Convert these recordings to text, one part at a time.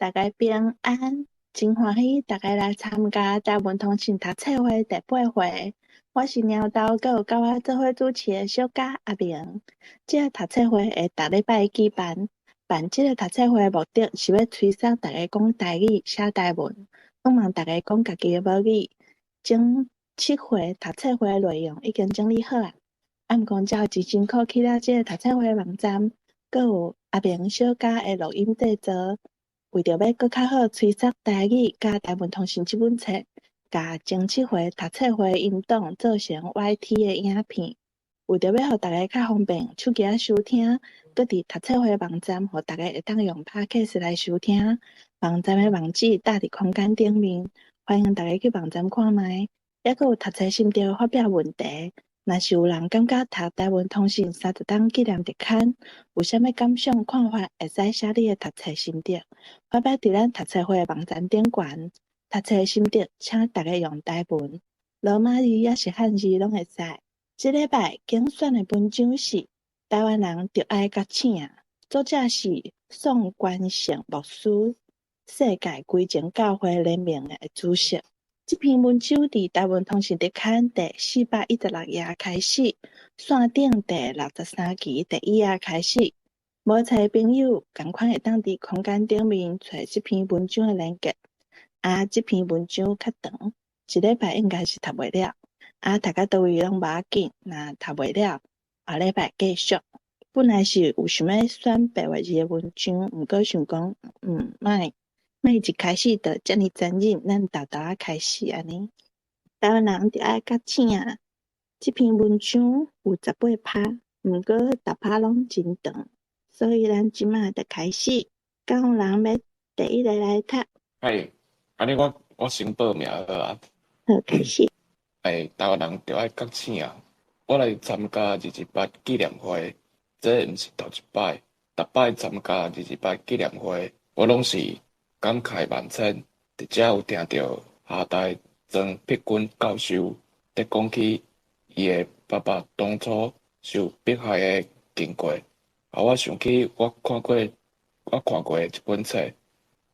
大家平安，真歡喜大家來參加台文通訊讀冊會第八回。我是貓豆，閣有佮我做伙主持的小嘉阿明。這個讀冊會會逐禮拜舉辦，辦這個讀冊會的目的是欲催促大家講台語、寫台文，向望大家講家己的母語。前七回讀冊會的內容已經整理好矣，啊，毋過才有真辛苦起了這個讀冊會的網站，閣有阿明小嘉的錄音製作，為著欲閣較好催促台語佮台文通訊這本冊，共前七回讀冊會的音檔做成 YT 的影片，為著欲予大家較方便用手機仔收聽，閣佇讀冊會網站，予大家會當用 Podcast 來收聽。網站的網址貼佇空間頂面，歡迎大家去網站看覓。猶閣有讀冊心得發表問題，若是有人感覺讀台文通訊30冬紀念特刊有啥物感想看法，會使寫你的讀冊心得，發表佇咱讀冊會網站頂懸。讀冊心得，請大家用台文、羅馬字抑是漢字攏會使。這禮拜揀選的文章是《台灣人著愛覺醒》，作者是宋關勝牧師，世界歸正教會聯盟的主席。這篇文章佇台文通訊特刊第416頁開始，線頂第63期第一頁開始。無冊的朋友，仝款會當佇空間頂面揣這篇文章的連結。啊，這篇文章較長，一禮拜應該是讀袂了。啊，讀到佗位攏無要緊，若讀袂了，後禮拜繼續。本來是有想欲選白話字的文章，毋過想講，莫莫一開始就遮爾殘忍，咱沓沓仔開始按呢。台灣人著愛覺醒啊！這篇文章有18趴，毋過逐趴攏真長，所以咱這馬就開始。敢有人欲第一个來讀？嘿，按呢我先報名好啊。好，開始。欸，台灣人著愛覺醒啊！我來參加228紀念會，這毋是頭一擺，逐擺參加二二八紀念會，我攏是感慨萬千。佇遮有聽著哈代曾碧君教授佇講起伊的爸爸當初受迫害的經過，予我想起我看過的一本冊，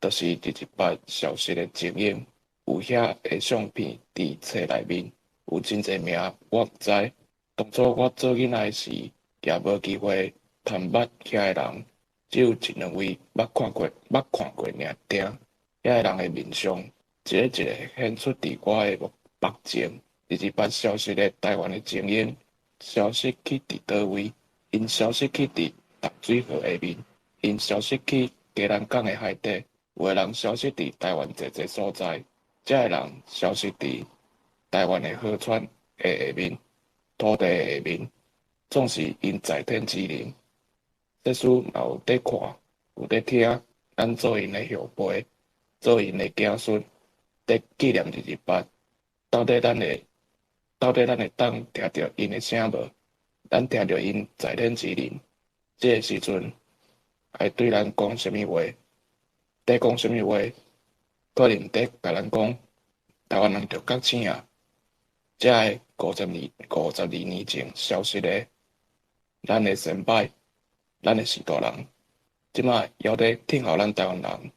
就是二二八消失的精英，有遐的相片佇冊內面，有真濟名我毋知。當初我做囡仔時，也無機會通捌遐个人，只有一兩位捌看過爾定。遐個人的面相，一个一个顯出佇我的目前。二二八消失的台灣的精英，消失去佇佗位？𪜶消失去佇淡水河下面，𪜶消失去基隆港的海底，有的人消失佇台灣濟濟所在，遮的人消失佇台灣的河川的下面、土地的下面，總是𪜶在天之靈。這使若有佇看，有佇聽，咱做𪜶的後輩，做𪜶的子孫，佇紀念二二八，到底咱會當聽著𪜶的聲無？咱聽著𪜶在天之靈，這个時陣愛對咱講啥物話？佇講啥物話？可能佇共咱講，台灣人著覺醒啊！遮个52年前消失的，咱的先輩，咱的序大人，這馬猶佇聽候咱台灣人，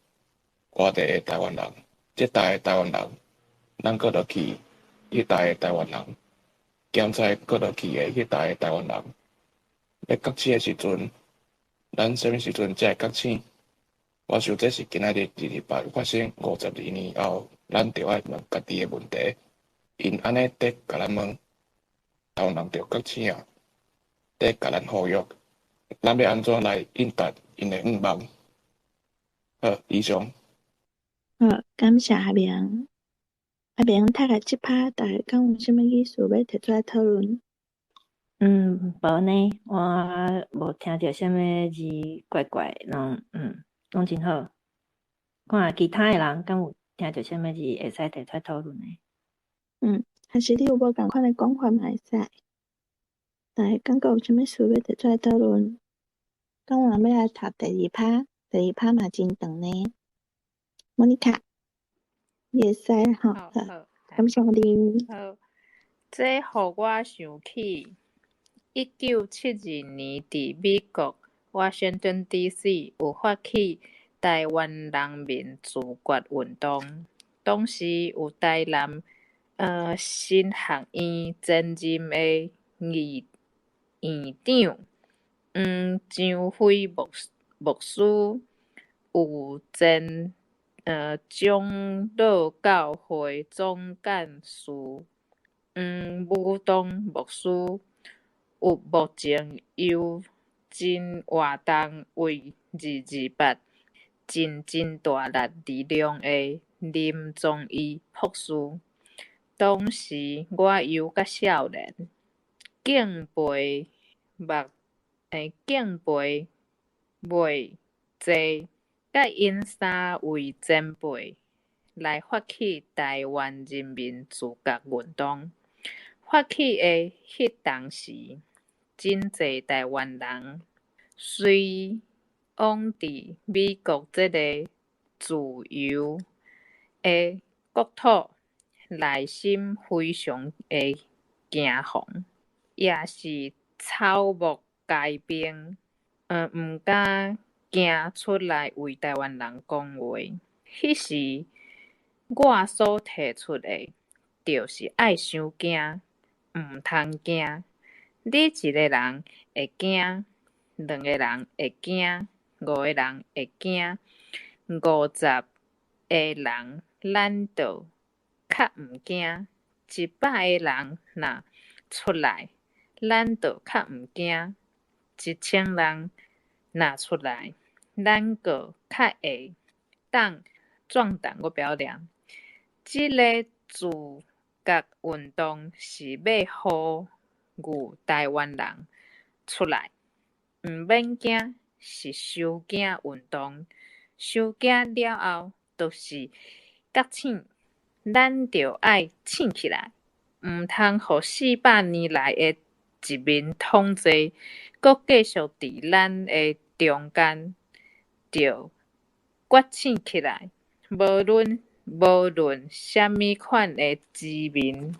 外地的台灣人，這代的台灣人，咱閣落去，彼代的台灣人，兼且閣落去的彼代的台灣人，欲覺醒的時陣，咱啥物時陣才會覺醒？我想這是今仔日二二八發生52年後，咱著愛問家己的問題。𪜶按呢佇共咱問，台灣人著覺醒啊！佇共咱呼籲，咱欲按怎來應答𪜶的願望？好，以上。好，感謝阿明。阿明讀到這趴，大家敢有啥物意思欲提出來討論？無呢，我無聽著啥物字怪怪，攏真好。看其他的人敢有聽著啥物字會使提出來討論的？還是你有無仝款的講法嘛會使？大家感覺有啥物事欲提出來討論？敢有人欲來讀第二趴？第二趴嘛真長呢。莫妮卡，你會使吼？好，好，感謝你。好，這予我想起1972年佇美國華盛頓 DC 有發起臺灣人民自決運動。當時有臺南神學院前任的院長黃張輝牧師，有前長老教會總幹事黃武東牧師，有目前遊真活動為228盡真大力力量的林宗義博士。當時我猶較少年，敬輩袂濟，佮𪜶三位前輩來發起臺灣人民自決運動。發起的彼當時，真濟臺灣人隨往佇美國這个自由的國土，內心非常的驚惶，也是草木皆兵，毋敢行出來為臺灣人講話。彼時我所提出的，就是愛傷驚，毋通驚。你一个人會驚，兩個人會驚，五個人會驚，50個人咱就較毋驚。100個人若出來，咱就較毋驚。1000人若出來，咱閣較會當壯膽。我袂曉念。這个自決運動是欲呼籲臺灣人出來，毋免驚，是傷驚運動。傷驚了後，就是覺醒，咱著愛醒起來，毋通予400年來的殖民統治，閣繼續佇咱的中間，著覺醒起來。無論啥物款的殖民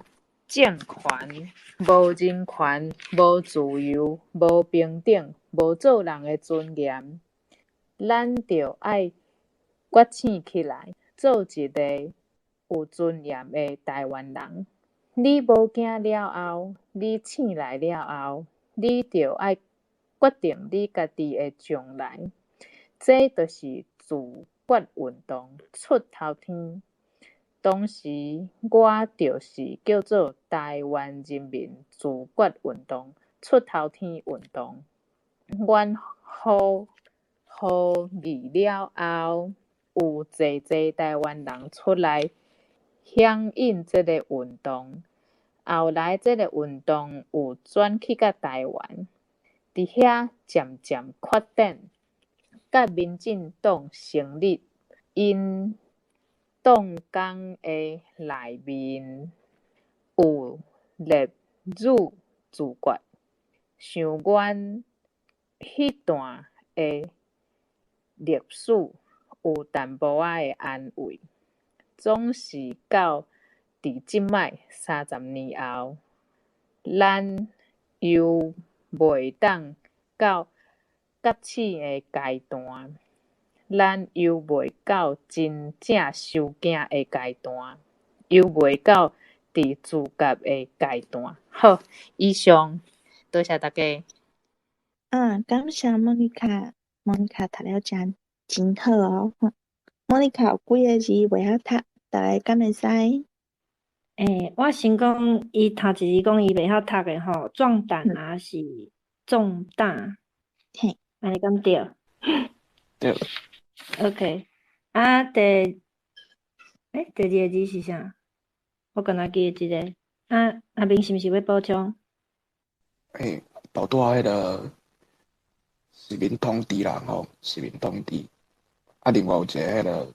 政權，無人權、無自由、無平等、無做人的尊嚴，咱著愛覺醒起來，做一个有尊嚴的臺灣人。你無驚了後，你醒來了後，你著愛決定你家己的將來。這就是自決運動出頭天。當時我就是叫做臺灣人民自決運動出頭天運動。阮呼籲了後，有濟濟臺灣人出來響應這个運動。後來這个運動有轉去到臺灣，佇遐漸漸發展，佮民進黨成立𪜶黨綱的內面有列入自決。想阮彼段的歷史有淡薄仔的安慰，總是到佇這擺30年後，咱猶袂當到覺醒的階段，咱猶袂到真正傷驚的階段，猶袂到佇自決的階段。好，以上，多謝大家。感謝莫妮卡，莫妮卡讀了誠真好哦。莫妮卡有幾个字袂曉讀，大家敢會使？我先講，伊頭一字講伊袂曉讀的吼，壯膽抑是壯膽？嘿，按呢敢對？對。 OK，啊，第二个字是啥？我敢若記得這个。啊，阿明是毋是欲補充？頭拄仔彼个殖民統治啦吼，殖民統治。啊，另外有一個彼个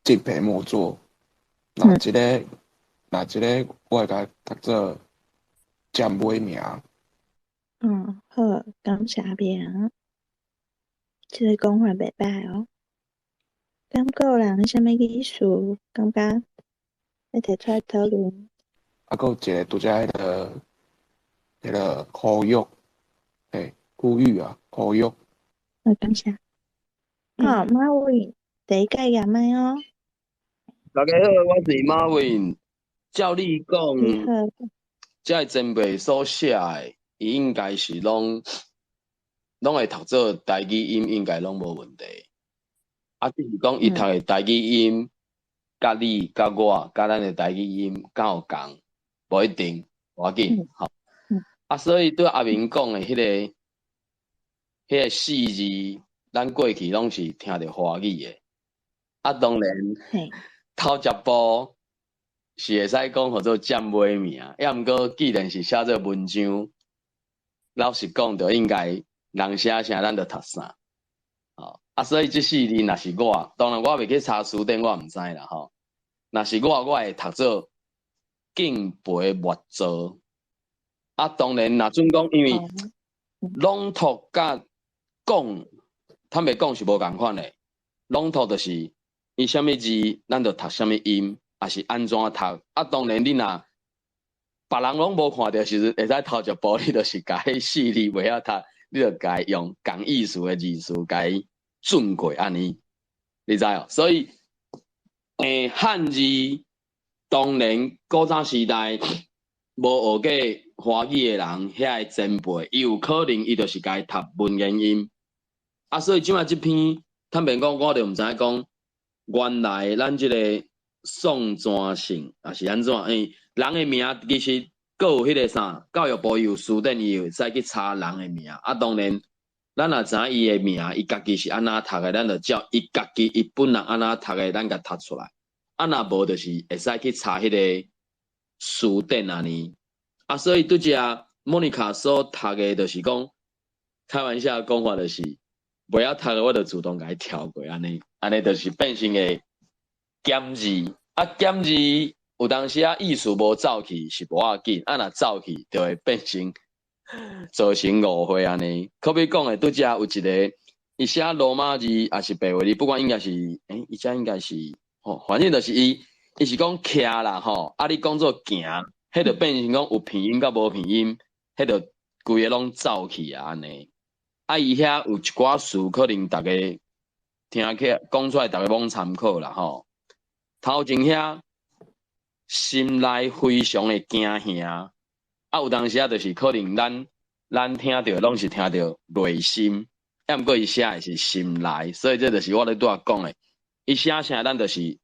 敬陪末座，若這个我會共讀做占尾名。好，感謝阿明。這个講法袂䆀哦。敢閣有人啥物意思？感覺欲提出來討論？啊，閣有一個拄才彼个呼籲，呼籲啊，呼籲。好，感謝。好，馬偉，第一个舉麥哦。大家好，我是馬雲。照你講，你好。這个前輩所寫的，伊應該是攏攏會讀做台語音，應該攏無問題。啊，只是講伊讀的台語音，佮你、佮我、佮咱的台語音敢有仝？無一定，無要緊，吼。啊，所以對阿明講的彼個四字，咱過去攏是聽著華語的。啊，當然，頭一步是會使講號做占尾名，抑毋過既然是寫做文章，老實講，就應該人寫啥，咱就讀啥。吼，啊，所以這四字若是我，當然我袂去查辭典，我毋知啦吼。若是我，我會讀做敬陪末座。啊，當然若準講，因為朗讀佮講，坦白講是無仝款的。朗讀就是伊啥物字，咱就讀啥物音，抑是按怎讀。啊，當然你若別人攏無看著時陣，會使頭一步，你就是共彼四字袂曉讀，你就共伊用仝意思的字詞共伊轉過按呢，你知無？所以，漢字當然古早時代無學過華語的人，遐个前輩，伊有可能伊就是共伊讀文言音。啊，所以這擺這篇坦白講，我就毋知影講，原來咱這個宋傳姓抑是按怎，因為人的名其實閣有彼個啥，教育部有辭典，伊會使去查人的名。啊，當然，咱若知影伊的名，伊家己是按怎讀的，咱就照伊家己伊本人按怎讀的，咱共讀出來。啊，若無就是會使去查彼個辭典按呢。啊，所以拄才莫妮卡所讀的，就是講開玩笑講法，就是袂曉讀的，我就自動共伊跳過按呢，按呢就是變成會減字。啊，減字有當時啊意思無走去是無要緊，啊若走去就會變成造成誤會按呢。可比講的拄才有一個，伊寫羅馬字抑是白話字，不管應該是，伊遮應該是，吼，反正就是伊，伊是講徛啦吼，啊你講做行，彼就變成講有鼻音佮無鼻音，彼就規个攏走去啊按呢。啊，伊遐有一寡詞可能逐家聽起來講出來，逐家罔參考啦吼。頭前遐心內非常的驚嚇，啊有當時啊，就是可能咱聽著攏是聽著內心，抑毋過伊寫的是心內，所以這就是我咧拄仔講的，伊寫啥咱就是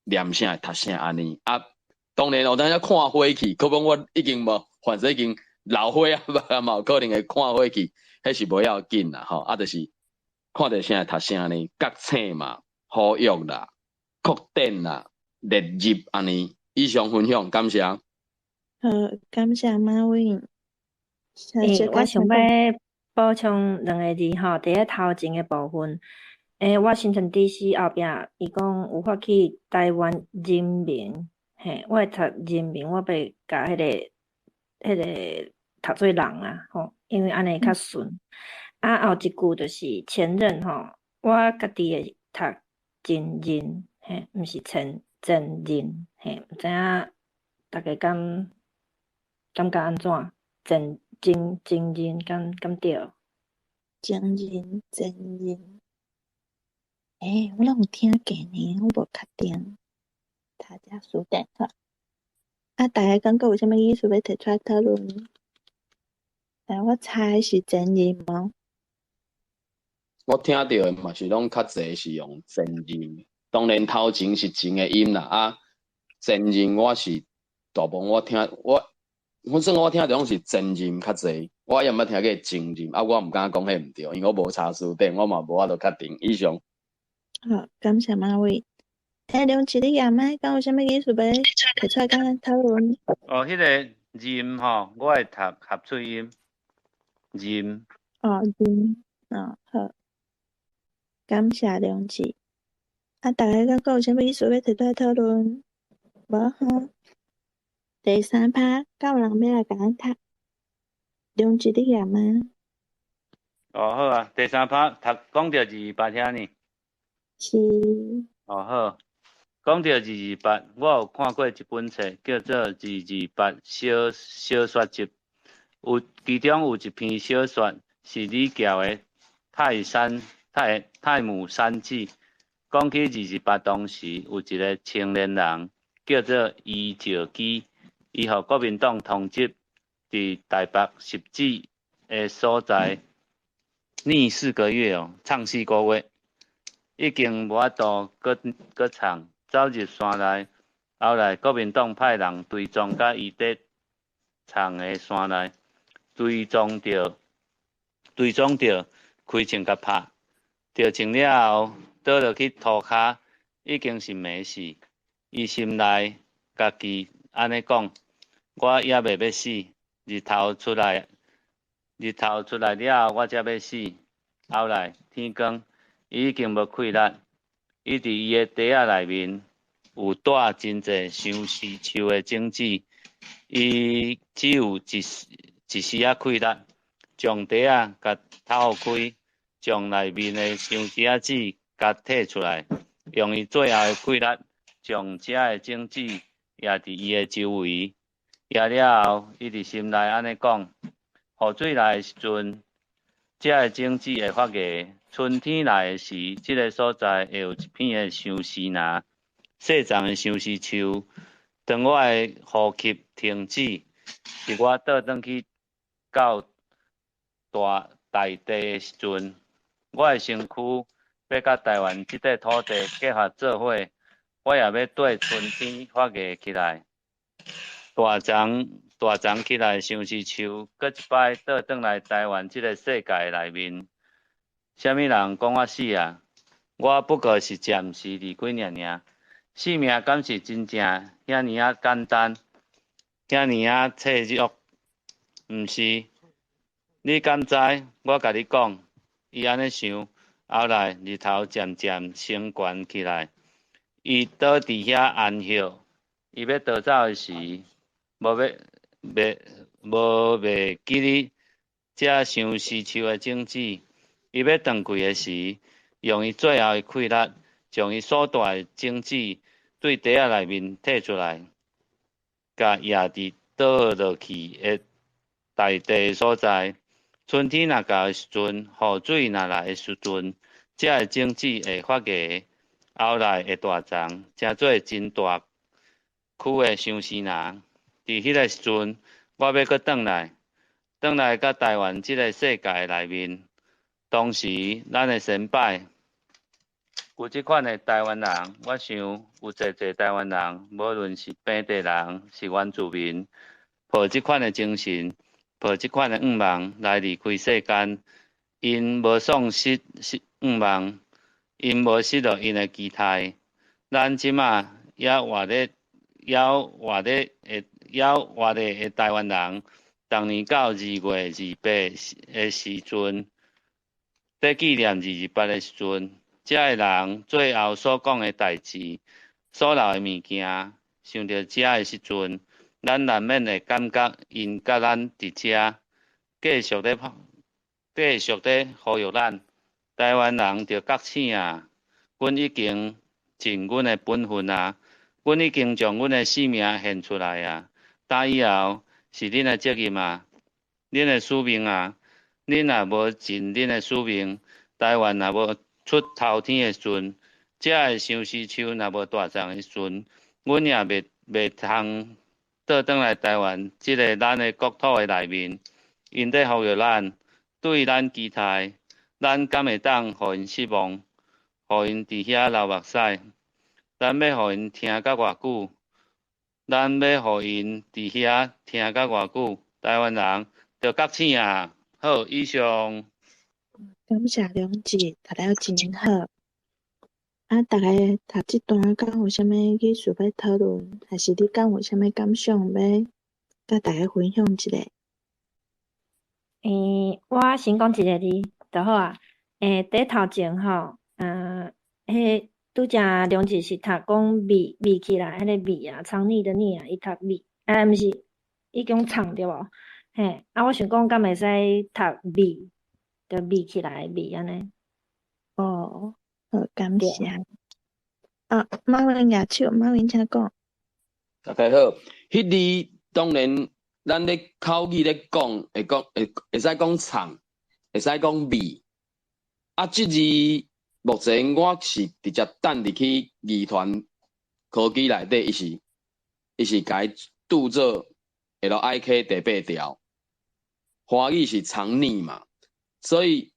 念啥讀啥按呢。啊，當然有當時看花去，可講我已經無，反正已經老花啊，嘛有可能會看花去，彼是無要緊啦吼。啊，就是看著啥讀啥呢，覺醒嘛，呼籲啦，擴展啦，列入按呢。以上分享，感謝。好，感謝馬偉。我想欲補充兩个字吼，佇咧頭前的部分，Washington D.C. 後壁，伊講有發起台灣人民，嘿，我會讀人民，我欲共彼個讀做人啊，吼，因為按呢較順。啊，後一句就是前任吼，我家己會讀前任，嘿，毋是前前任，嘿，毋知影逐家敢感覺按怎？前前前任敢敢對？前任前任，我攏有聽過呢，我無確定。查一下辭典好。啊，逐家感覺有啥物意思欲提出來討論？我猜是前任無？我聽著的嘛是攏較濟是用前任，當然頭前是前的音啦，啊，前任我是大部分我聽我，反正我聽著攏是前任較濟，我也毋捌聽過前任，啊，我毋敢講彼毋對，因為我無查辭典，我嘛無法度確定。以上。好，感謝馬偉。梁志你舉麥，敢有啥物意思欲提出來共咱討論？哦，彼個任吼，我會讀合喙音，任。哦，任，哦，好。感謝梁志。啊，逐家敢閣有啥物意思欲提出來討論？無吼。第三趴，敢有人欲來共咱讀？梁志你舉麥？哦，好啊，第三趴讀講著228遐呢？是。哦，好，講著228，我有看過一本冊，叫做《二二八小小說集》，有其中有一篇小說是李喬的《泰山泰泰姆山記》，講起二二八當時，有一个青年人叫做余兆基，伊予國民黨通緝，佇台北汐止的所在匿4個月哦，藏四個月，已經無法度閣閣藏，走入山內。後來國民黨派人追蹤到伊佇藏的山內，追蹤著，追蹤著，開槍共拍，著槍了後，倒落去塗跤，已經是暝時。伊心內家己按呢講：我猶未欲死，日頭出來，日頭出來了後，我才欲死。後來天光，伊已經無氣力。伊佇伊的袋仔內面有帶真濟相思樹的種子，伊只有一一絲仔氣力，將袋仔共透開，將內面的相思仔籽共提出來，用伊最後的氣力，將遮的種子掖佇伊的周圍。掖了後，伊佇心內按呢講：雨水來的時陣，遮的種子會發芽；春天來的時，這个所在會有一片的相思林，細叢的相思樹。當我的呼吸停止，是我倒轉去到大大地的時陣，我的身軀欲佮台灣這塊土地結合做伙，我也欲綴春天發芽起來。大叢大叢起來的相思樹，閣一擺倒轉來台灣這个世界內面。啥物人講我死啊？我不過是暫時離開爾爾，生命敢是真正遐爾仔簡單，遐爾仔脆弱？毋是，你敢知？我共你講，伊按呢想，後來日頭漸漸升懸起來，伊倒佇遐安歇，伊欲逃走的時，無欲袂無袂記得這相思樹的種子。伊欲斷氣的時，用伊最後的氣力，將伊所帶的種子對袋仔內面提出來，共掖佇倒落去的大地的所在。春天若到的時陣，雨水若來的時陣，這个種子會發芽，後來會大叢，成做真大區的相思林。佇彼个時陣，我欲閣轉來，轉來到台灣這个世界內面。當時咱的先輩有這款的台灣人，我想有濟濟台灣人，無論是平地人，是原住民，抱這款的精神，抱這款的願望來離開世間，𪜶無喪失願望，𪜶無失落𪜶的期待。咱這馬猶活咧，猶活咧的，猶活咧的台灣人，逐年到2月28的時陣，佇紀念二二八的時陣，遮的人最後所講的代誌，所留的物件，想著遮的時陣，咱難免會感覺𪜶佮咱佇遮，繼續咧呼籲咱台灣人著覺醒啊！阮已經盡阮的本分啊！阮已經將阮的性命獻出來啊！打以後是恁的責任啊，恁的使命啊！恁若無盡恁的使命，台灣若無出頭天的時陣，遮的相思樹若無大叢的時陣，阮也袂袂通倒轉來台灣這个咱的國土的內面。𪜶咧呼籲咱，對咱期待，咱敢會當予𪜶失望，予𪜶佇遐流目屎？咱欲予𪜶聽甲偌久？咱欲予𪜶佇遐聽甲偌久？台灣人著覺醒啊！好，以上。感謝良志，讀了真好。啊，逐家讀這段敢有啥物意思欲討論，還是你敢有啥物感想欲佮大家分享一下？我先講一個字就好啊。佇頭前吼，彼拄才良志是讀講覕覕起來，彼个覕啊，藏匿的匿啊，伊讀覕，啊，毋是，伊講藏對無？嘿，啊，我想講敢會使讀覕，就覕起來覕按呢。哦，好，感謝。啊，馬雲舉手，馬雲請講。大家好，彼字當然咱咧口語咧講，會講會會使講藏，會使講覕。啊，這字目前我是直接等入去字傳科技內底，伊是共伊拄做 LIK 第八調，華語是藏匿嘛，所以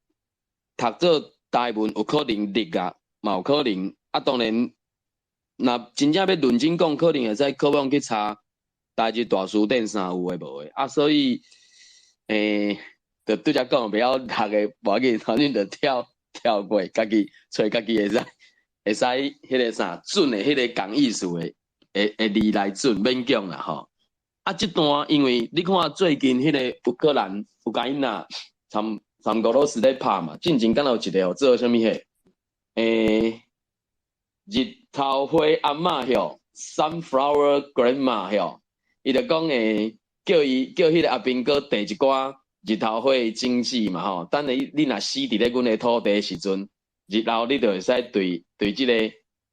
讀做台文有可能瀝啊，嘛有可能啊。當然，若真正欲認真講，可能會使靠網去查台日大辭典啥有的無的啊。所以，就拄才講袂曉讀的，無要緊，反正就跳跳過，家己揣家己會使彼个啥準的彼个仝意思的字來準，勉強啦吼。啊，這段因為你看最近彼个烏克蘭烏克蘭參俄羅斯咧拍嘛，進前敢若有一個號做啥物貨？日頭花阿嬤吼，Sunflower Grandma 吼，伊就講叫伊叫彼个阿兵哥遞一寡日頭花的種子嘛吼，等你你若死佇咧阮的土地的時陣，日後你就會使對對這個，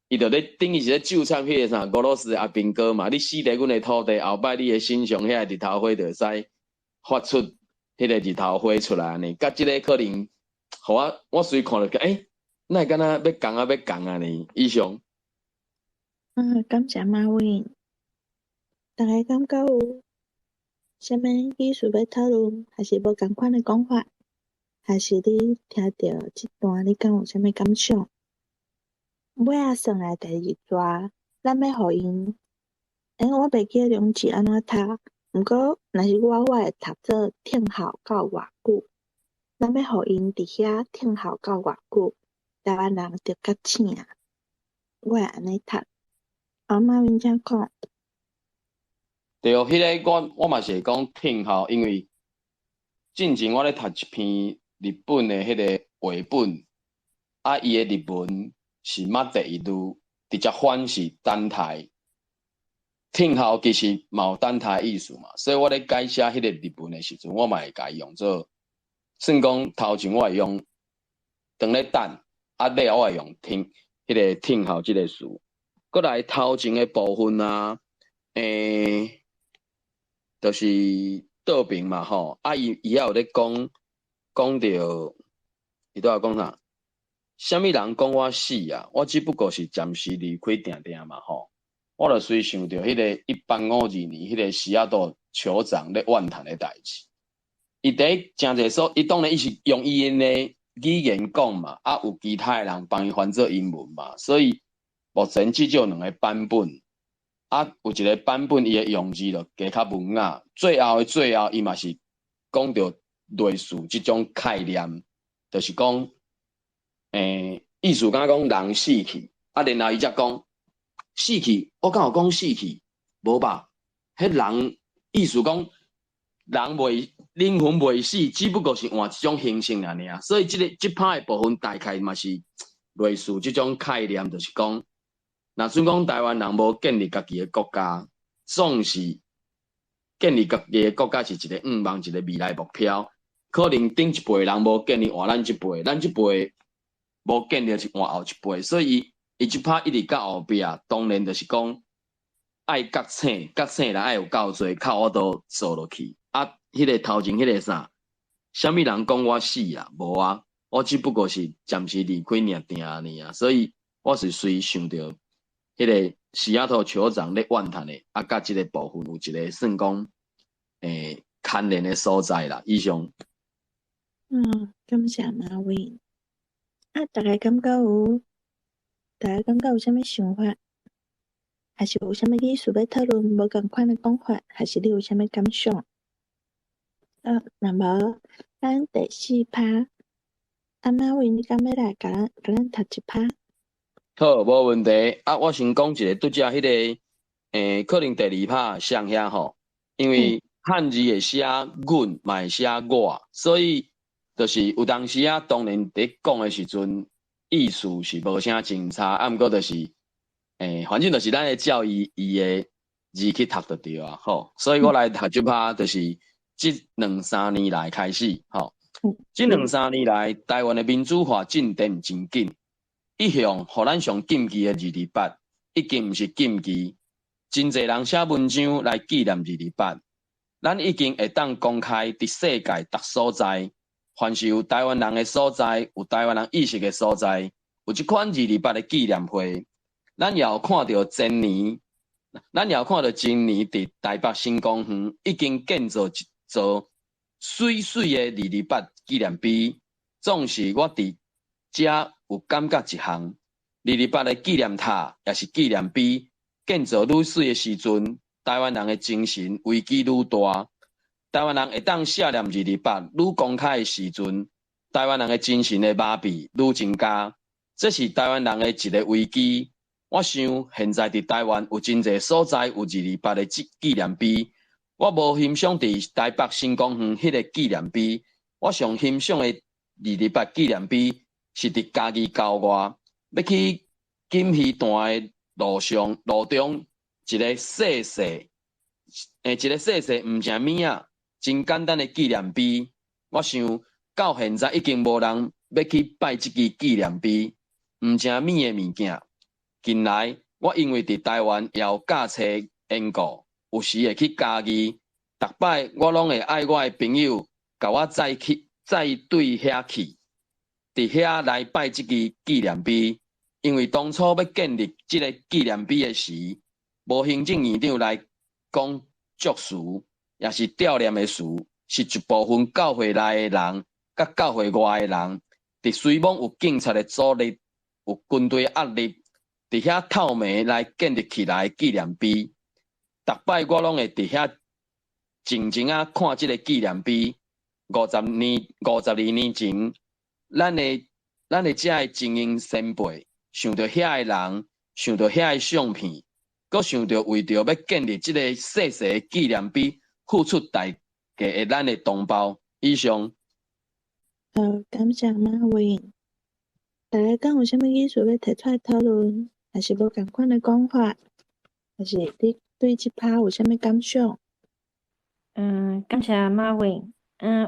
伊就咧等於是咧糾纏彼個啥俄羅斯的阿兵哥嘛，你死佇阮的土地，後擺你的身上遐日頭花就會使發出彼個日頭花出來按呢，佮這个可能，予我我隨看著，哪會敢若欲仝啊欲仝按呢？以上。嗯，感謝馬偉。大家感覺有啥物意思欲討論，還是無仝款的講法，還是你聽著這段你敢有啥物感想？尾仔算來第二逝，咱欲予𪜶，我袂記得兩字按怎讀，毋過若是我，我會讀做聽候到偌久。咱欲予𪜶佇遐聽候到偌久，台灣人就覺醒啊！我會按呢讀。阿馬文請講。對，彼个我嘛是會講聽候，因為進前我咧讀一篇日本的彼个繪本，啊，伊的日文是待一字，直接翻是等待。聽候其實嘛有等待意思嘛，所以我咧改寫彼個日文的時陣，我嘛會共伊用做，算講頭前我會用當咧等，啊尾我會用聽彼个聽候這个詞。閣來頭前的部分啊，就是倒爿嘛吼，啊伊伊遐有咧講講著，伊拄仔講啥？啥物人講我死啊？我只不過是暫時離開定定嘛吼。我就隨想著彼个1852年彼个西雅圖酋長咧怨嘆的代誌。伊佇咧誠濟所，伊當然伊是用伊𪜶的語言講嘛，啊有其他的人幫伊翻做英文嘛，所以目前至少兩个版本。啊，有一个版本伊的用字就加較文雅，最後的最後，伊嘛是講著類似這種概念，就是講，意思敢講人死去，啊，然後伊才講死去，我敢有講死去？無吧？彼人意思講人袂靈魂袂死，只不過是換一種形式爾爾。所以這个這拍的部分大概嘛是類似這種概念，就是講。若準講台灣人無建立家己的國家，總是建立家己的國家是一個願望，一個未來目標。可能頂一輩人無建立，換咱這輩，咱這輩無建立是換後一輩。所以伊這拍一直到後壁，當然就是講愛覺醒，覺醒來愛有夠濟，較有法度做落去。啊，彼个頭前彼个啥，啥物人講我死啊？無啊，我只不過是暫時離開爾定爾啊。所以我是隨想著。彼个西雅圖酋長咧怨嘆的，啊，佮這个部分有一个算講，牽連的所在啦。以上。嗯，感謝馬偉。啊，大家感覺有啥物想法？還是有啥物意思欲討論無仝款的講法？還是你有啥物感想？若無，咱第四趴，啊，馬偉，你敢欲來共咱讀一趴？好，無問題。啊，我先講一个拄才彼个，可能第二拍上遐吼，因為漢字會寫阮，嘛會寫我，所以就是有當時啊，當然佇講的時陣，意思是無啥真差，啊，毋過就是，反正就是咱會照伊伊的字去讀就對啊，吼。所以我來讀這拍，就是這兩三年來開始，吼，這兩三年來，台灣的民主化進展真緊。一向予咱上禁忌的二二八，已經毋是禁忌。真濟人寫文章來紀念二二八，咱已經會當公開佇世界逐所在，凡是有台灣人的所在，有台灣人意識的所在，有這款二二八的紀念會，咱也有看著前年，咱也有看著前年佇台北新公園已經建造一座媠媠的二二八紀念碑。總是我佇遮有感覺一項，二二八的紀念塔抑是紀念碑建造愈媠的時陣，台灣人的精神危機愈大。台灣人會當寫念二二八愈公開的時陣，台灣人的精神的麻痹愈增加，這是台灣人的一个危機。我想現在佇台灣有真濟所在有二二八的紀念碑，我無欣賞佇台北新公園彼个紀念碑，我上欣賞的二二八紀念碑是佇嘉義郊外，欲去錦魚潭的路上路中一个細細，一个細細毋成物仔，真簡單的紀念碑。我想到現在已經無人欲去拜這支紀念碑，毋成物的物件。近來我因為佇台灣也有駕車緣故，有時會去嘉義，逐擺我攏會愛我的朋友共我載去，載對遐去，佇遐來拜這支紀念碑。因為當初欲建立這个紀念碑的時，無行政院長來講祝詞，抑是悼念的詞，是一部分教會內的人，佮教會外的人，佇雖罔有警察的阻力，有軍隊壓力，佇遐透明來建立起來紀念碑。逐擺我攏會佇遐靜靜仔看這个紀念碑。50年、52年前，咱的遮个精英先輩，想著遐个人，想著遐个相片，閣想著為著欲建立這个細細的紀念碑，付出代價的咱的同胞。以上。好，感謝馬雲。大家敢有啥物意思欲提出來討論，抑是無仝款的講法，抑是你對這趴有啥物感想？感謝馬雲。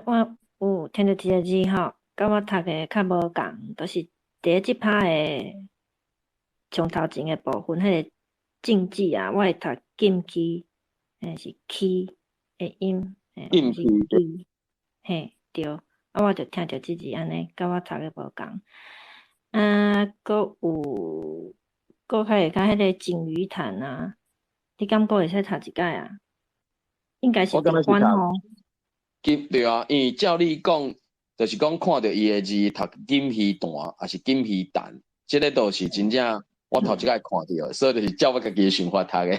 我有聽著一个字吼，佮我讀的較無仝，就是佇咧這趴的上頭前的部分，彼个政治啊，我會讀禁區，是區的音，禁區，嘿，對，啊，我就聽著這字按呢，佮我讀的無仝。啊，閣有，閣較會較彼个金魚潭啊，你敢閣會使讀一擺啊？應該是佇關吼。金對啊，因為照你講，就是講看著伊的字讀金魚蛋，抑是金魚蛋，這个都是真正我頭一擺看著，所以就是照我家己的想法讀的。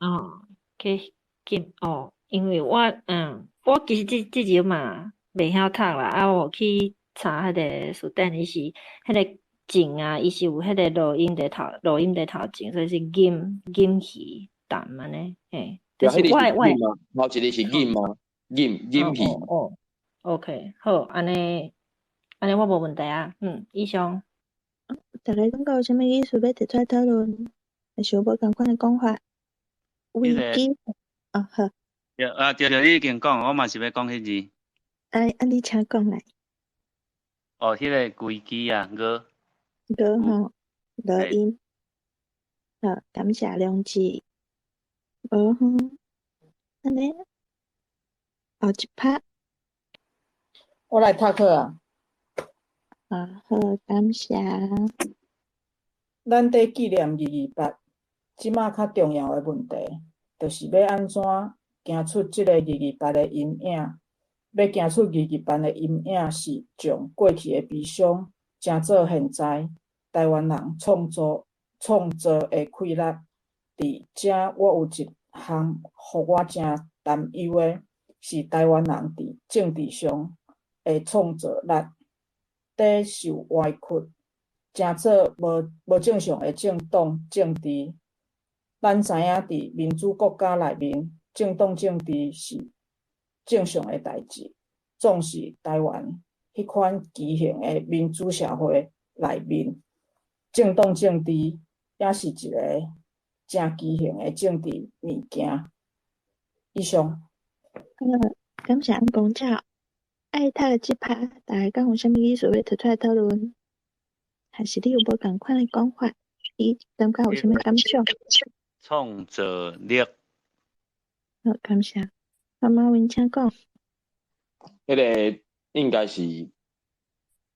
哦，去金哦，因為我其實這這字嘛袂曉讀啦，啊，我去查彼个辭典，伊是彼个井啊，伊是有彼个濁音佇頭，濁音佇頭前，所以是金金魚蛋按呢，嘿，就是我頭一个是金嗎？金金魚。哦，OK，好，按呢按呢我無問題啊，以上。大家感覺有啥物意思欲提出來討論，抑是有無仝款的講法？危機，哦好。對啊，對對，你已經講，我嘛是欲講彼字。哎，啊你請講來。哦，彼个危機啊，濁。濁吼，濁音。好，感謝良志。無吼，按呢，後一拍。我來讀課啊。啊好，感謝。咱佇紀念二二八，這馬較重要的問題，就是欲按怎行出這个二二八的陰影。欲行出二二八的陰影，是將過去的悲傷，成做現在台灣人創造的氣力。佇遮，我有一項予我誠擔憂的，是台灣人佇政治上的創造力，佇受歪曲，成做無正常的政黨政治。咱知影，佇民主國家內面，政黨政治是正常的代誌。總是台灣彼款畸形的民主社會內面，政黨政治也是一個誠畸形的政治物件。以上。感謝公照。愛讀的這趴，大家敢有啥物意思欲提出來討論？還是你有無仝款的講法？你感覺有啥物感想？創造力。好，感謝。阿馬文請講。彼个應該是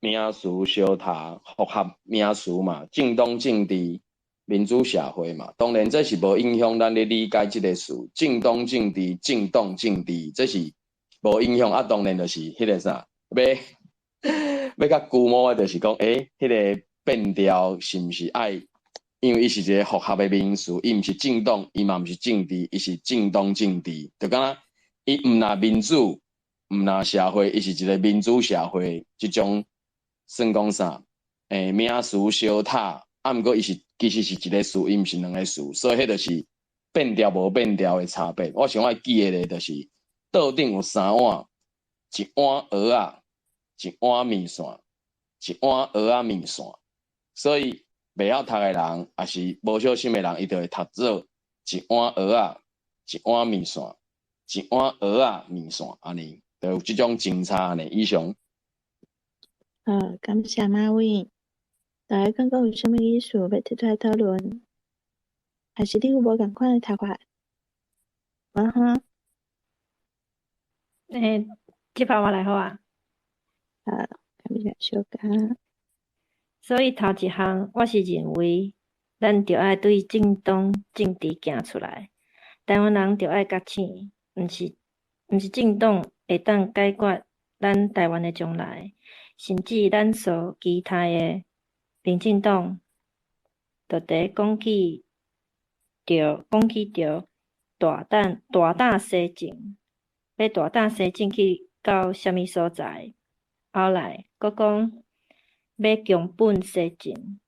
名詞相疊複合名詞嘛，政黨政治、民主社會嘛，當然這是無影響咱咧理解這个詞，政黨政治、政黨政治，這是無影響。啊，當然就是彼个啥，欲較龜毛的，就是講，彼个變調是毋是愛？因為伊是一个複合的名詞，伊毋是政黨，伊嘛毋是政治，伊是政黨政治，就敢若伊毋若民主，毋若社會，伊是一个民主社會，這種算講啥？名詞相疊，啊，毋過伊是其實是一个詞，伊毋是兩个詞，所以彼就是變調無變調的差別。我想愛記的咧，就是桌頂有三碗，一碗蚵仔，一碗麵線，一碗蚵仔麵線，所以袂曉讀的人，抑是無小心的人，伊就會讀做一碗蚵仔，一碗麵線，一碗蚵仔麵線，按呢，就有這種真差呢。以上。好，感謝馬偉。大家感覺有啥物意思欲提出來討論？還是你有無仝款的讀法？啊哈。這擺我來好啊。好，感謝小佳。所以頭一項，我是認為，咱著愛對政黨政治行出來，台灣人著愛覺醒，毋是政黨會當解決咱台灣的將來，甚至咱所期待的民進黨，就佇講起著大膽西進，欲大膽西進去到啥物所在？後來閣講欲強本西進，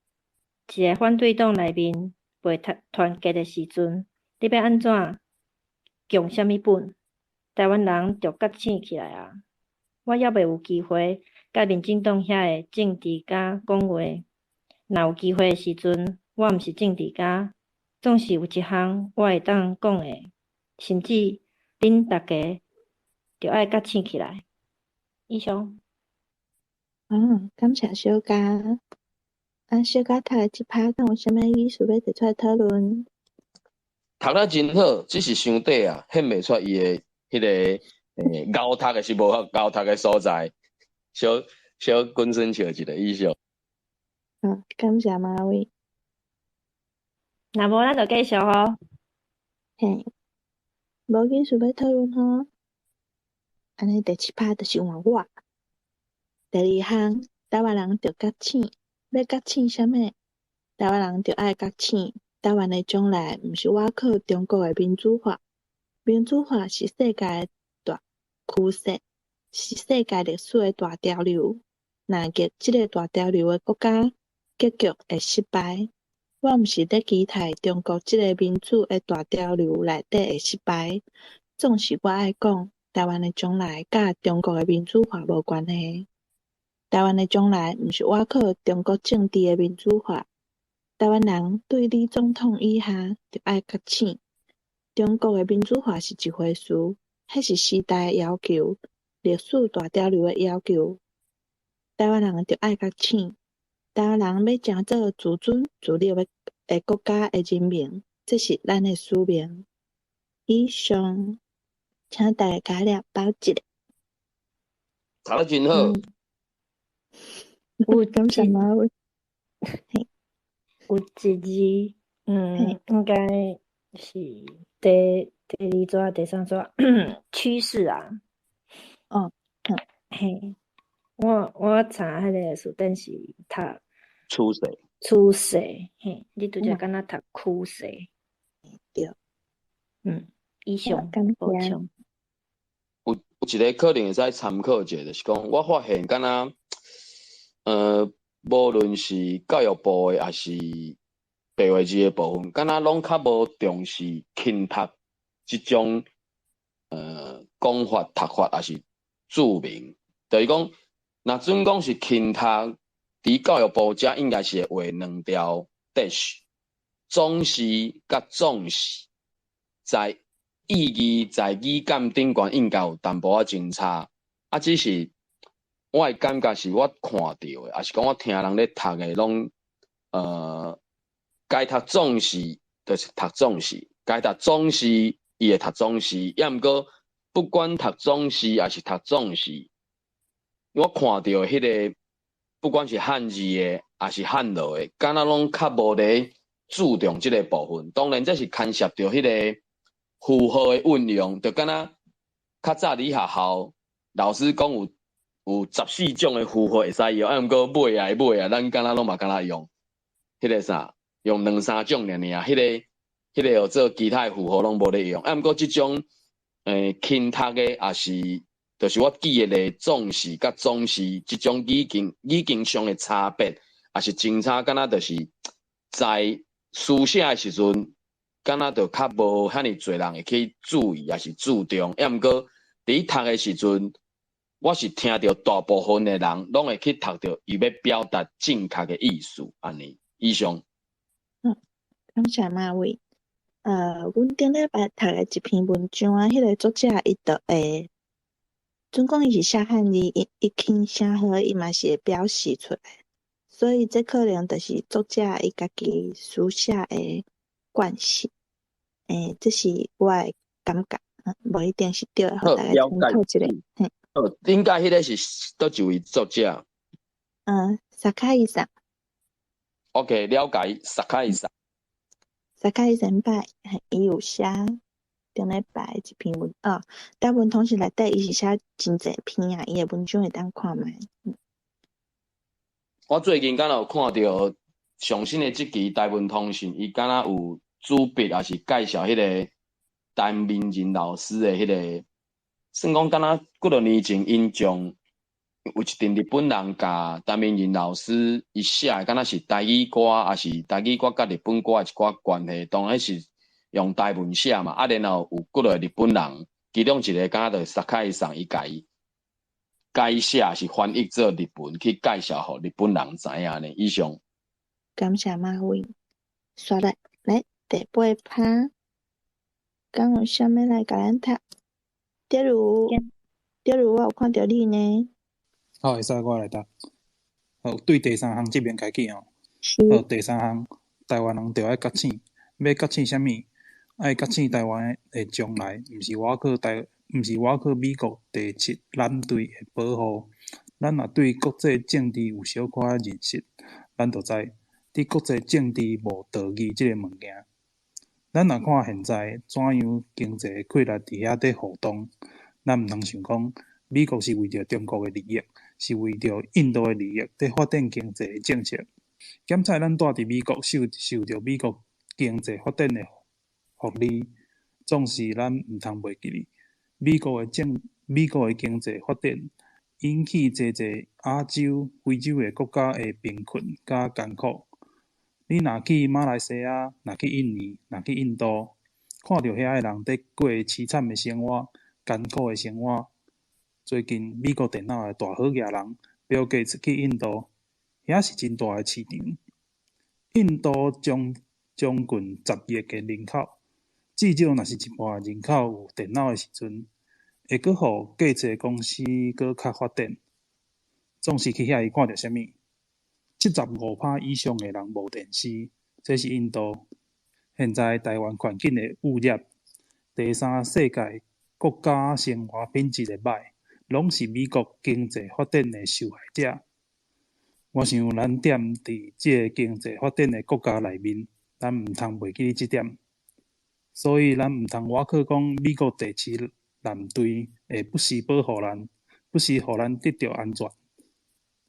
一个反對黨內面袂團結的時陣，你欲按怎強啥物本？台灣人著覺醒起來啊！我猶未有機會佮民進黨遐个政治家講話，若有機會的時陣，我毋是政治家，總是有一項我會當講的，甚至恁逐家著愛覺醒起來。以上。感謝小佳。啊，小佳讀的這趴，敢有啥物意思欲提出來討論？讀得真好，只是傷短啊，顯袂出伊的彼个𠢕讀的是無𠢕讀的所在，小小滾耍笑一下以上。好，感謝馬偉。若無咱就繼續吼。嘿，無意思欲討論吼。按呢第七趴就是換我。第二項，台灣人著覺醒，欲覺醒啥物？台灣人著愛覺醒，台灣的將來毋是倚靠中國的民主化，民主化是世界的大趨勢，是世界歷史的大潮流。若逆這个大潮流的國家，結局會失敗。我毋是咧期待中國這个民主的大潮流內底會失敗，總是我愛講，台灣的將來佮中國的民主化無關係。台灣的將來毋是倚靠中國政治的民主化。台灣人對李總統以下著愛覺醒。中國的民主化是一回事，彼是時代的要求，歷史大潮流的要求。台灣人著愛覺醒。台灣人欲成做自尊自立的國家的人民，這是咱的使命。以上，請大家來包一下。讀得真好。有感謝馬偉。有一字，應該是第二逝、第三逝趨勢啊。哦，嘿，我查彼个辭典是讀趨勢。趨勢，嘿，你拄才敢若讀趨勢。對。以上補充。有一个可能會使參考一下，就是講我發現敢若，無論是教育部的，抑是白話字的部分，敢若攏較無重視輕讀這種講法、讀法，抑是注明。就是講，若準講是輕讀，佇教育部遮應該是會畫兩條 dash，總是佮總是，在意義在語感頂懸應該有淡薄仔真差，啊，只是我的感覺是我看著的，抑是講我聽人咧讀的，攏該讀總是就是讀總是，該讀總是伊會讀總是，抑毋過不管讀總是抑是讀總是，我看著的彼个不管是漢字的，抑是漢羅的，敢若攏較無咧注重這個部分。當然，這是牽涉著彼個符號的運用，就敢若較早佇學校老師講有14種的符號會使用，啊，毋過尾啊尾啊，咱敢若攏嘛敢若用彼個啥，用兩三種爾爾，彼個叫做其他的符號攏無咧用。啊，毋過這種輕讀的，抑是就是我記得的總是佮總是這種語境上的差別，抑是真差，敢若就是在書寫的時陣，敢若就較無遐爾濟人會去注意，抑是注重。啊，毋過佇讀的時陣，我是聽著大部分的人攏會去讀著伊欲表達正確的意思，按呢。以上。感謝馬偉。阮頂禮拜讀的一篇文章啊，彼個作者伊就會，準講伊是寫漢字，伊輕聲號伊嘛是會表示出來，所以這可能就是作者伊家己書寫的慣性。這是我的感覺，無一定是對的，予大家參考一下。嘿。好，應該彼個是佗一位作者？薩卡伊桑。 OK，了解，薩卡伊桑。薩卡伊先輩，伊有寫頂禮拜一篇文哦，台文通訊內底伊是寫真濟篇啊，伊的文章會當看覓。我最近敢若有看著上新的這期台文通訊，伊敢若有主筆，抑是介紹彼個陳明仁老師的彼個，算講敢若幾若年前，𪜶將有一陣日本人共陳明仁老師伊寫的，敢若是台語歌，抑是台語歌佮日本歌的一寡關係，當然是用台文寫嘛。啊，然後有幾個日本人，其中一個敢若就薩卡伊桑，伊共伊改寫是翻譯做日文去介紹予日本人知影呢。以上。感謝馬偉。煞來來第八趴，敢有啥物來共咱讀？德如，德如，我有看著你呢。好，會使我來讀。好，對第三項這邊開始吼。好，第三項，台灣人著愛覺醒，欲覺醒啥物？愛覺醒台灣的將來，毋是倚靠美國第七艦隊的保護。咱若對國際政治有小可認識，咱就知，佇國際政治無道義這個物件。咱若看現在怎樣經濟氣力佇遐咧互動，咱毋通想講美國是為著中國的利益，是為著印度的利益佇發展經濟的政策。減彩咱蹛佇美國受著美國經濟發展的福利，總是咱毋通袂記得，美國的經濟發展引起濟濟亞洲、非洲的國家的貧困佮艱苦。你若去馬來西亞，若去印尼，若去印度，看著遐的人佇過淒慘的生活、艱苦的生活。最近美國電腦的大好額人比爾蓋茨去印度，遐是真大的市場。印度將近10億的人口，至少若是一半人口有電腦的時陣，會閣予蓋茨公司閣較發展。總是去遐伊看著啥物？75%以上的人無電視，這是印度。現在台灣環境的惡劣，第三世界國家生活品質的䆀，攏是美國經濟發展的受害者。我想咱踮佇這个經濟發展的國家內面，咱毋通袂記這點。所以咱毋通倚靠講美國第七艦隊會不時保護咱，不時予咱得著安全。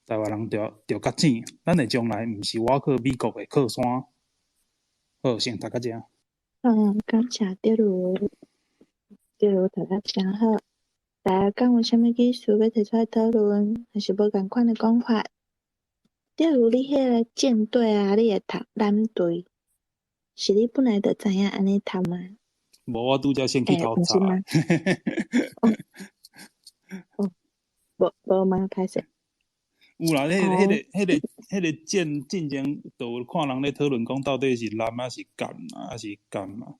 台灣人著覺醒，咱的將來毋是倚靠美國的靠山。好，先讀到遮。感謝德如，德如讀得誠好。大家敢有啥物意思欲提出來討論，抑是無仝款的講法？德如，你彼个艦隊啊，你會讀艦隊，是你本來就知影按呢讀嗎？無，我拄才先去偷查。哦，無無嗎？歹勢。有啦，彼個艦進前就有看人咧討論講，到底是艦抑是艦啊，抑是艦啊？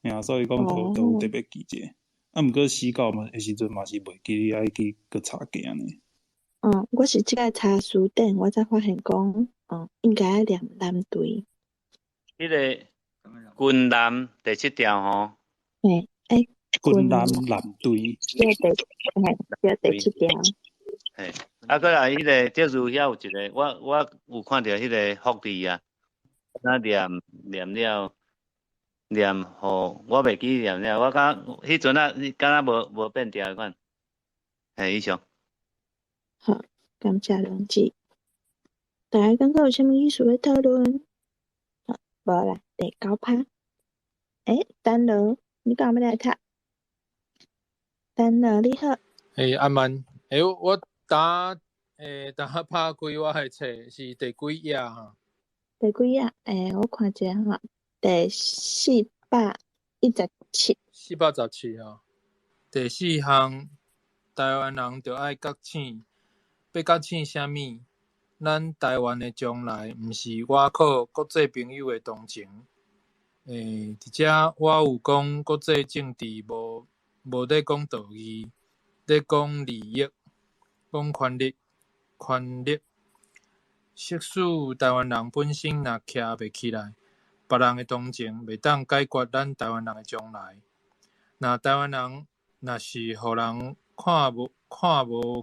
嘿啊，所以講就有特別記者。啊，毋過死到嘛，彼時陣嘛是袂記得愛去閣查過按呢。哦，我是這擺查詞典，我才發現講，哦，應該愛念艦隊。彼個軍艦第七條吼。嘿，欸，軍艦艦隊。對，第七條。嘿，啊，閣來彼個這字遐有一個，我有看著彼個福利啊，那念念了念予，我袂記念了，我感覺彼陣啊，敢若無變調款。嘿，以上。好，感謝梁志。大家感覺有啥物意思欲討論？好，無啦，第九趴。欸，丹羅，你敢有欲來讀？丹羅你好。欸，阿曼，欸，我剛欸，剛拍開我的冊是第幾頁啊？第幾頁？欸，我看一下吼，第417。417吼。第四項，台灣人著愛覺醒，欲覺醒啥物？咱台灣的將來，毋是倚靠國際朋友的同情。欸，佇遮我有講國際政治無咧講道義，咧講利益，講權力，權力。即使台灣人本身若徛袂起來，別人的同情袂當解決咱台灣人的將來。若台灣人若是予人看無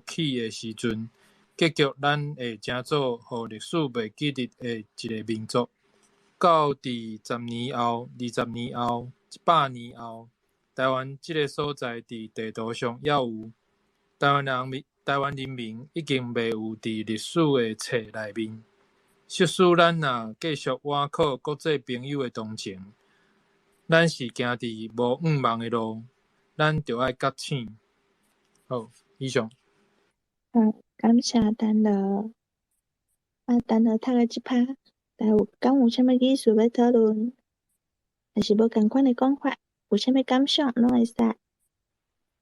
起的時陣，結局咱會成做予歷史袂記得的一个民族。到佇10年後、20年後、100年後，台灣這个所在佇地圖上猶有台灣人，台灣人民已經袂有佇歷史的冊內面。即使咱若繼續倚靠國際朋友的同情，咱是行佇無向望的路，咱著愛覺醒。好，以上。好，感謝丹羅。啊，丹羅讀的這趴，大家有敢有啥物意思欲討論？還是無仝款的講法？有啥物感想攏會使。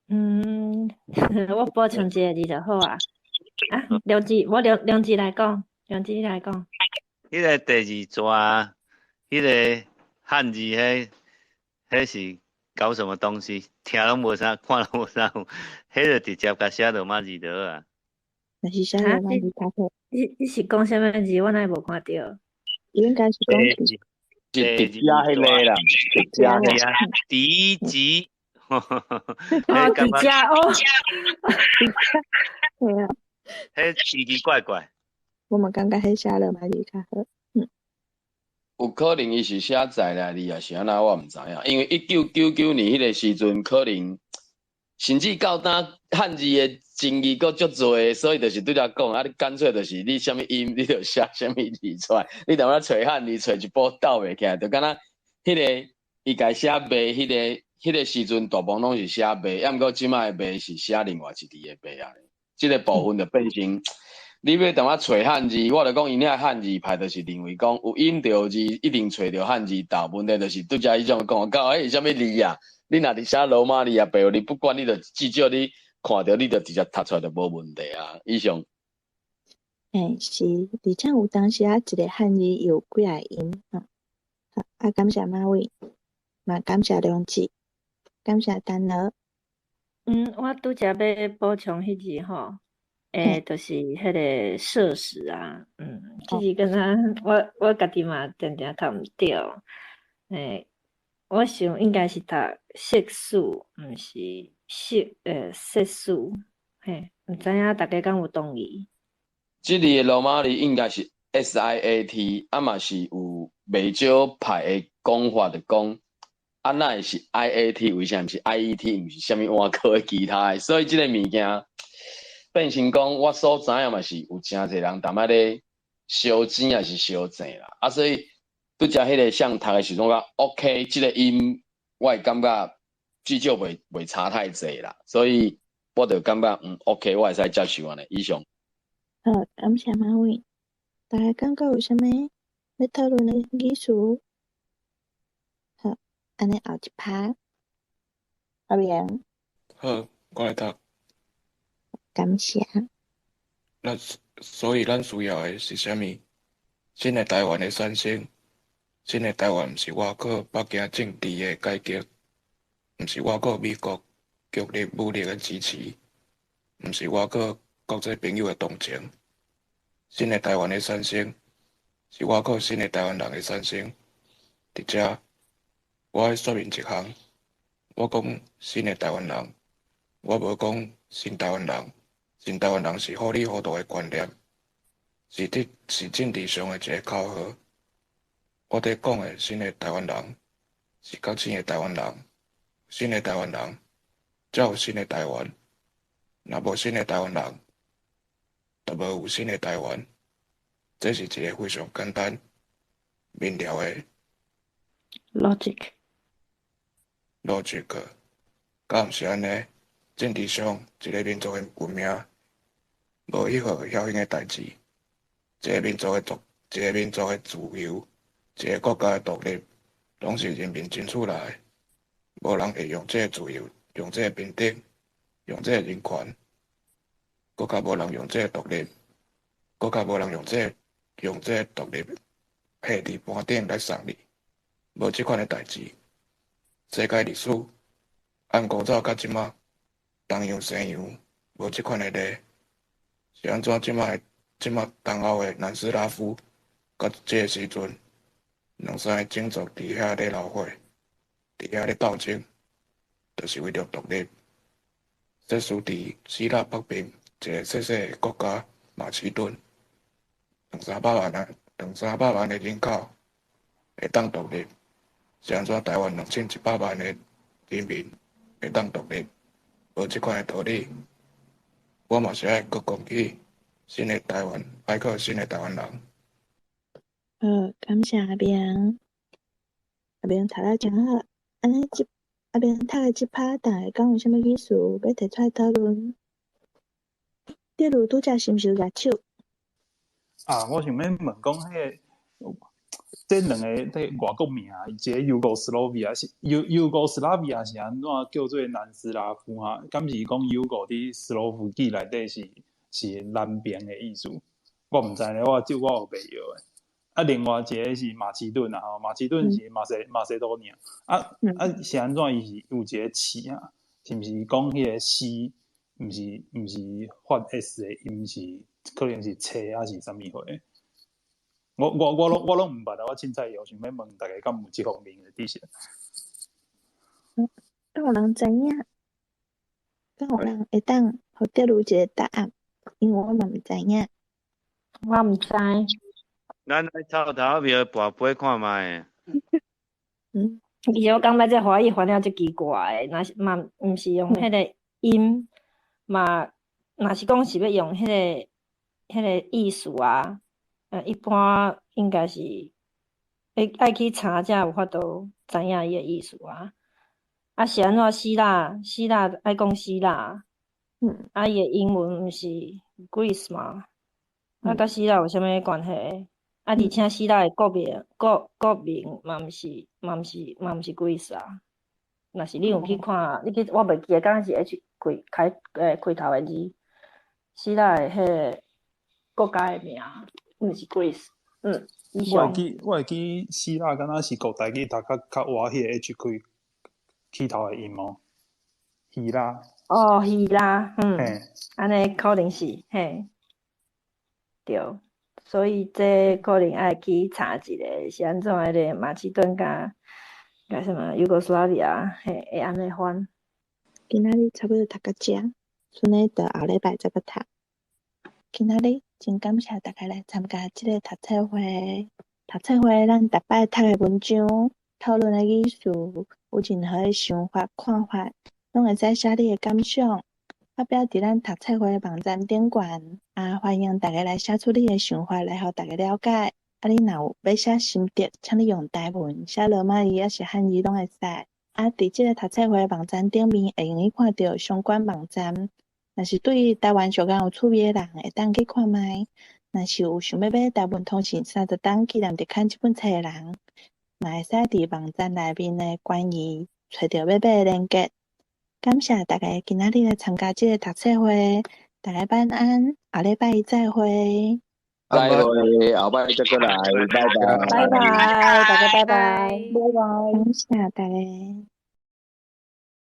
嗯，我補充一个字就好啊。啊，梁志，我梁志來講，梁志你來講。彼个第二逝，彼个漢字，彼是搞什麼東西？聽攏無啥，看攏無啥有，彼就直接共寫羅馬字就好啊。若是寫羅馬字較好。你是講啥物字？我哪會無看著？應該是講是直接彼个啦，直接彼个。迪吉。哦，直接哦。對啊。彼奇奇怪怪。我嘛感覺彼寫羅馬字較好。嗯。有可能伊是寫在來字，抑是按怎，我毋知影。因為1999年彼个時陣，可能甚至到今漢字的爭議閣足濟，所以就是拄才講啊，你乾脆就是你啥物音，你就寫啥物字出來。你淡仔揣漢字，揣一部鬥袂起來，就敢若彼个伊共寫賣彼个，彼个時陣大部分攏是寫賣，抑毋過這擺的賣是寫另外一字的賣啊。這个部分就變成你欲淡仔揣漢字，我就講𪜶遐漢字派，就是認為講有音著字一定揣著漢字頭，問題就是拄才彼種講，到彼是啥物字啊？你若佇寫羅馬字啊，白字，不管你就至少你看著你就直接讀出來就無問題啊。以上。欸，是，而且有當時啊，一个漢字有幾个音吼。好，啊，感謝馬偉，嘛感謝梁志，感謝丹羅。嗯，我拄才欲補充彼字吼，欸，就是彼个設施啊，嗯，這字敢若我家己嘛定定讀毋著，欸，我想應該是讀碩士，毋是碩欸碩士，嘿，毋知影大家敢有同意？這字的羅馬字應該是 SIAT，啊嘛是有袂少派的講法，就講啊，哪會是 IAT？為啥毋是 IET？毋是啥物換科的其他的？所以這個物件變成講，我所知影嘛是有誠濟人淡仔咧相爭，抑是相爭啦。啊，所以拄才彼个像讀的時陣，我 OK，這个音我會感覺至少袂差太濟啦，所以我就感覺OK，我會使接受按呢。以上。好，感謝馬偉。大家感覺有啥物欲討論的意思？好，按呢後一趴。阿明。好，我來讀。感謝。那所以咱需要的是啥物？新的台灣的產生，新的台灣毋是倚靠北京政治的改革，毋是倚靠美國強力武力的支持，毋是倚靠國際朋友的同情。新的台灣的產生，是倚靠新的台灣人的產生。佇遮，我愛說明一項，我講新的台灣人，我無講新台灣人。新台灣人是糊裡糊塗的觀念，是佇是政治上的一个口號。我佇講的新的台灣人，是覺醒的台灣人，新的台灣人，才有新的台灣。若無新的台灣人，就無有新的台灣。這是一個非常簡單明了的 logic。 logic，敢毋是按呢？政治上一個民族的文明，無彼號曉型的代誌，一個民族的獨，一個民族的自由，一個國家的獨立，攏是人民爭取來的。無人會用這個自由，用這個平等，用這個人權，閣較無人用這個獨立，閣較無人用這個用這個獨立下佇盤頂來送你，無這款的代誌。世界歷史按古早到這馬，東洋西洋無這款的例，是按怎這馬這馬東歐的南斯拉夫，到這個時陣，兩三个種族佇遐咧流血，佇遐咧鬥爭，就是為著獨立。這輸佇希臘北邊一個細細的國家馬其頓，兩三百萬人，兩三百萬的人口會當獨立，是按怎台灣2100萬的人民會當獨立？無這款的道理，我嘛是愛閣講起新的台灣，愛靠新的台灣人。好，感謝阿明，阿明讀得真好。按呢這阿明讀的這趴，大家敢有啥物意思欲提出來討論？德魯拄才是毋是有舉手？啊，我想欲問講，彼个這兩个這外國名，一个尤哥斯洛維亞是尤尤哥斯拉維亞是按怎叫做南斯拉夫哈？敢是講尤哥佇斯洛夫語內底是是南邊的意思？我毋知咧，我這我有袂曉的。啊，另外一个是馬其頓啊，吼，馬其頓是馬西馬西多尼亞。啊啊，是按怎？伊是有一个詞啊，是毋是講彼個 C？毋是毋是發 S 的音是可能是 C 抑是啥物貨？我我我攏我攏毋捌啊！我凊彩想欲問大家敢有這方面的知識？敢有人知影？敢有人會當予德魯一個答案？因為我嘛毋知影。我毋知。咱來臭頭廟跋杯看覓。其實我感覺這華語翻了足奇怪的，若是嘛毋是用彼個音，嘛若是講是欲用彼个彼个意思啊，一般應該是愛愛去查才有法度知影伊的意思啊。啊是按怎希臘希臘愛講希臘，啊伊的英文毋是 Greece 嗎？啊佮希臘有啥物關係？啊，而且希臘的國名國國名嘛毋是嘛毋是嘛毋是 Greece 啊。若是你有去看，你去我袂記得，敢若是 H 開開開頭的字，希臘的彼个國家的名毋是 Greece。以上。我會記我會記希臘敢若是國台語讀較較倚彼個 H 開起頭的音哦，希臘。哦，希臘，按呢可能是，嘿，對。所以這可能愛去查一下，是按怎彼个馬其頓佮佮啥物尤哥斯拉維亞，嘿，會按呢翻。今仔日差不多讀到遮，剩的就後禮拜再閣讀。今仔日真感謝大家來參加這个讀冊會。讀冊會咱逐擺讀的文章、討論的意思，有任何的想法、看法，攏會使寫你的感想，發表佇咱讀冊會網站頂懸。啊，歡迎大家來寫出你的想法，來予大家了解。啊，你若有欲寫心得，請你用台文寫羅馬字，抑是漢字攏會使。啊，佇這个讀冊會網站頂面，會用得看著相關網站。若是對台灣相關有趣味的人，會當去看覓。若是有想欲買《台文通信三十冬紀念特刊》這本冊的人，嘛會使佇網站內面的關於揣著欲買的連結。感謝大家今仔日來參加這个讀冊會，大家晚安，後禮拜一再會。再會，後擺再閣來，拜拜。拜拜，大家拜拜，拜拜，感謝大家。